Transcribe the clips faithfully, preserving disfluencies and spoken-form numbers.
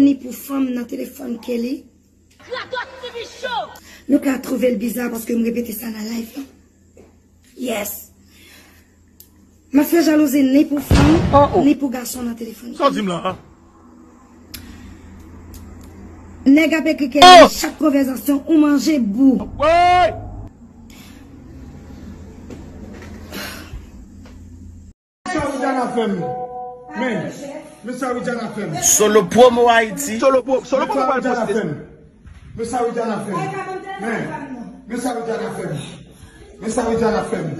ni pou fanm nan telefòn Kelly. Nou ka twouve l biza paske m repete sa nan live lan. Yes. M ap fè jalouzi ni pou fanm, ni pou gason nan telefòn. Sa w di m la a? Nèg ap ekri Kelly chak konvèsasyon ou manje bou. Sa Widiana fè m. Men, men sa Widiana fè m. Solo Promo Haiti. Solo Pro, Solo Promo pral poste. Men sa Widiana fè m. Men, men sa Widiana fè m. Men sa Widiana fè m.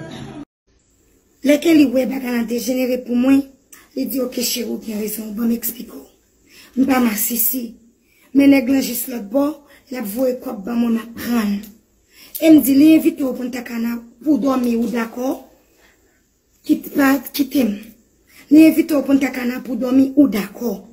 Lè Kelly wè bagay lan dejenere pou mwen, li di, "Oke cheri, ou gen rezon, ban m eksplike w. M pa masisi." Men nèg lan jis lòt bò, l ap voye kòb ban mwen, m ap pran l. E m di, "Li envite w Punta Cana pou dòmi, ou dakò?" Kit pa, kite m. Li envite w Punta Cana pou dòmi, ou dakò?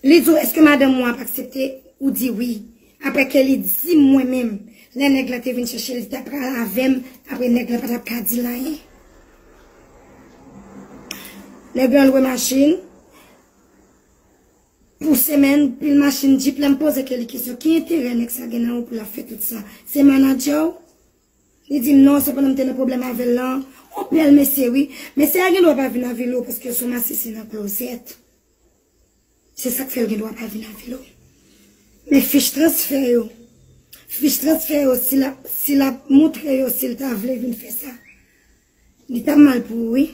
Li di w, "Èske madanm ou ap aksepte?" Ou di wi. Apre Kelly di mwen menm, lè nèg lan te vin chèche l, li t ap pral avè m, apre nèg lan pa t ap ka di l anyen. Nèg lan lwe machin pou semèn, pil machin, djip, lè m poze Kelly kesyon, ki enterè nèg sa gen nan ou pou l ap fè tout sa? Se manadjè w? Li di m non, se pandan m te nan pwoblèm avè l lan. On bèl mesye wi. Mesye a gen dwa pa vin avili w paske l se yon masisi nan klozèt. Se sa k fè l gen dwa pa vin avili w. Men fich transfè yo, fich transfè yo, si l ap, si l ap moutre yo, si l ta vle vin fè sa, li t ap mal pou ou wi.